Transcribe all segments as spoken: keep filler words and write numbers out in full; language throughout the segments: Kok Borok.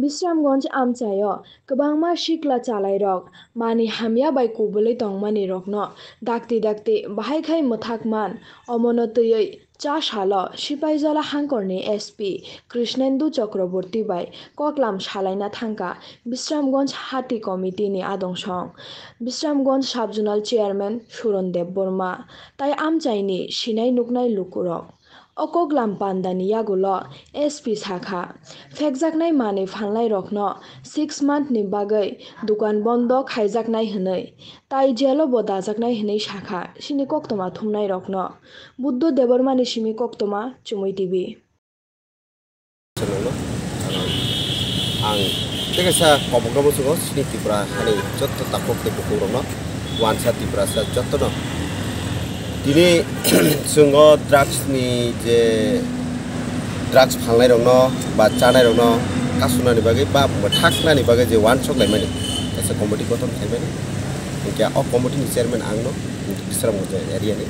Bisramganj amchaio kwbangma sikla chalairok manwi hamya bai kubulwi tongmani rokno dakti dakti bahai khai mwthak man, omono twiwi cha salo Sipaijala hangkorni S P Krishnendu Chakraborty bai koklam salaina thangkha Bisramganj Hati Committee ni adong song, Bisramganj Sub Zonal Chairman Suron Debbarma tai amchaini sinai nuknai lukurok. O koklam pandani yagulo S P sakha, phekjaknai manwi phalnairokno six month ni bagwi dukan bondo khaijaknai hwnwi, tai jelo bo dajaknai hwnwi sakha chini koktwma thumnairokno. Buddho Debbarmani simi koktwma, Chumui T V. Ang tei kaisa kobokno muchungo chini Tripura hani joto takhuk tei bukhuk rokno wansa Tiprasa jotono tini chwng o drugs ni je drugs phalnai rokno ba chanai rokno kasunani bagwi ba mwthaknani bagwi je wansok laimani kaisa committee gothon khaimani, hinkhe o committee ni chairman ang no Bisramganj area ni,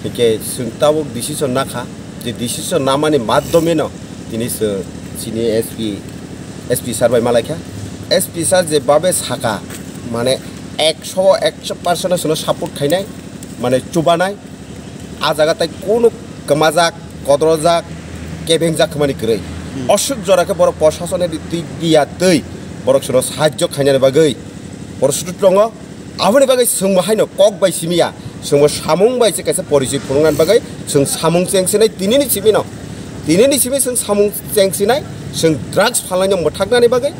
hinkhe chwng tabuk decision nakha. Je decision namani madhyomeno tini se chini S P, S P sir bai malaikha. S P sir je babe saka, mane ekso ekso percent sono support khainai, mane chubanai, a jaga tai kunu kwmajak, kodrojak, kebengjak khmani kwrwi. Hmm. Osuk jora khe borok proshasone twi biya twi borok sono sahajjo khainani bagwi borok sutu tongo. Aboni bagwi chwngbo haino kok bai simiya, chwngbo samung bai se kaisa porichoi phunuknani bagwi chwng samung chengsinai tinini simino. Tinini simi chwng samung chengsinai, chwng drugs phalnaino mwthaknani bagwi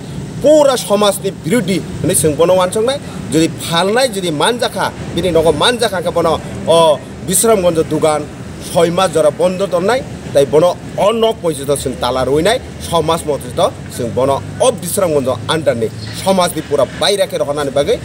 pura somajni birodhi hwnwi chwng bono wansoknai. Jodi phalnai, jodi manjakha, bini nogo manjakha khe bono o Bisramganjo dugan soi mas jora bondo tonnai, tai bono o nok poichito chwng tala rwinai, soi mas moto chwng bono o Bisramganjo under ni somajni pura baira khe rohornani bagwi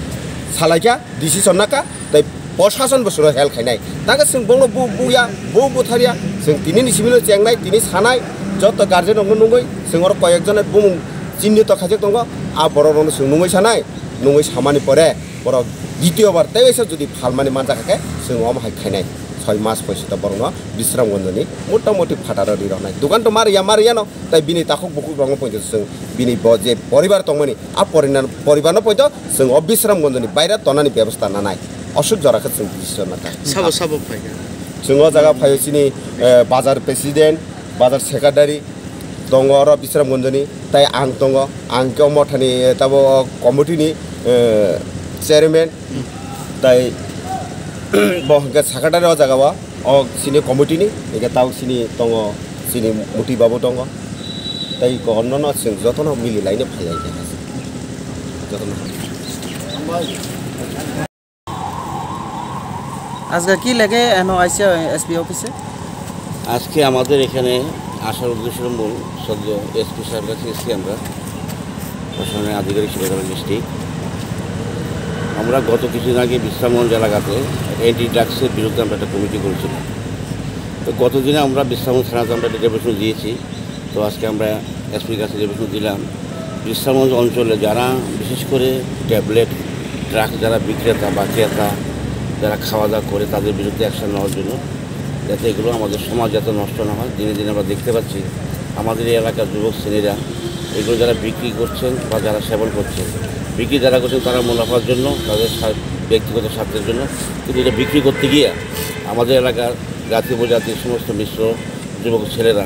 salaikha, decision nakha, tai proshasonbo chwngno help khainai. Tangkhe chwng bono bu-, buya, bu-, butharya, chwng tinini simino chengnai, tini sanai, joto guardian rokno nungwi, chwng oro koyekjona bumung chinni to khaijak tongo, a borok rokno chwng nungwi sanai, nungwi samani pore, borok ditiyo bar tei waisa jodi phalmani manjakha khe chwng omo hai khainai. Soi mas poichito borokno Bisramganjoni motamoti phataro ri rwnai. Dukan to mariya, mariyano, tai bini takhuk bukhuk rokno poito chwng bini bo je poribar tongmani, a porina-, poribarno poito chwng o Bisramganjoni baira tonani bebosta nanai. Osuk jora khe chwng decision nakha. Sabo, sabo phaikha? Chwng o jaga phaio chini, eh, bazar president, bazar secretary, tongo oro Bisramganjoni, tai ang tongo, ang khe o mothani, eh, tabo committee ni, eh, chairman, tai bo hwnkhe secretary o jaga o, o sini committee ni, hwnkhe tao sini tongo, sini Muti babu tongo, tai ko onno no chwng jotono mili laine phai ai khe jotono. আজকে কি লেগে এনো আইছে এসপি অফিসে? আজকে আমাদের এখানে আসার উদ্দেশ্য মূল সদ্য এসপি স্যারের কাছে এসেছি আমরা, প্রশাসনের আধিকারিক সুবেদার ডিস্ট্রিক্ট। আমরা গত কিছুদিন আগে বিশ্রামগঞ্জ এলাকাতে অ্যান্টি ড্রাগসের বিরুদ্ধে আমরা একটা কমিটি করেছিলাম। তো গত দিনে আমরা বিশ্রামগঞ্জ থানাতে আমরা একটা ডেপুটেশন দিয়েছি। তো আজকে আমরা এসপির কাছে ডেপুটেশন দিলাম, বিশ্রামগঞ্জ অঞ্চলে যারা বিশেষ করে ট্যাবলেট, ড্রাগ যারা বিক্রেতা বা ক্রেতা, যারা খাওয়া দাওয়া করে, তাদের বিরুদ্ধে অ্যাকশন নেওয়ার জন্য, যাতে এগুলো আমাদের সমাজ যাতে নষ্ট না হয়। দিনে দিনে আমরা দেখতে পাচ্ছি আমাদের এই এলাকার যুবক শ্রেণীরা এগুলো যারা বিক্রি করছেন বা যারা সেবন করছেন, বিক্রি যারা করছেন তারা মুনাফার জন্য, তাদের স্বার্থ, ব্যক্তিগত স্বার্থের জন্য, কিন্তু এটা বিক্রি করতে গিয়ে আমাদের এলাকার জাতি উপজাতির সমস্ত মিশ্র যুবক ছেলেরা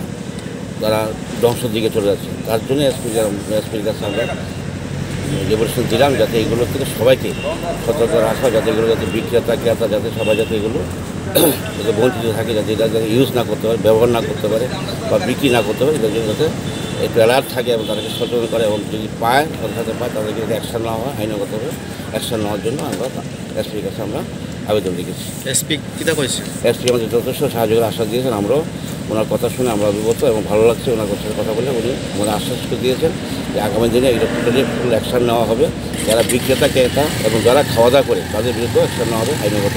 তারা ধ্বংসের দিকে চলে যাচ্ছে। তার জন্য এসপি, এসপির কাছে আমরা ডেপুটেশন দিলাম, যাতে এগুলো থেকে সবাইকে সতর্ক রাখা হয়, যাতে এগুলো যাতে বিক্রেতা, ক্রেতা যাতে সবাই যাতে এগুলো যাতে বঞ্চিত থাকে, যাতে এটা যাতে ইউজ না করতে পারে, ব্যবহার না করতে পারে বা বিক্রি না করতে পারে, এটার জন্য যাতে একটু অ্যালার্ট থাকে এবং তাদেরকে সচেতন করে এবং যদি পায়, সাথে সাথে পায়, তাদেরকে যাতে অ্যাকশন নেওয়া হয়, আইনগতভাবে অ্যাকশন নেওয়ার জন্য আমরা এসপির কাছে আমরা আবেদন রেখেছি। এসপি কিতা কইছে? এসপি আমাদের যথেষ্ট সাহায্য করার আশ্বাস দিয়েছেন, আমরাও ওনার কথা শুনে আমরা অভিভূত এবং ভালো লাগছে ওনার সাথে কথা বলে। উনি আমাদের আশ্বাস দিয়েছেন যে আগামী দিনে এটা টোটালি ফুল অ্যাকশন নেওয়া হবে, যারা বিক্রেতা, ক্রেতা এবং যারা খাওয়া দাওয়া করে তাদের বিরুদ্ধে অ্যাকশন নেওয়া হবে, আইনগত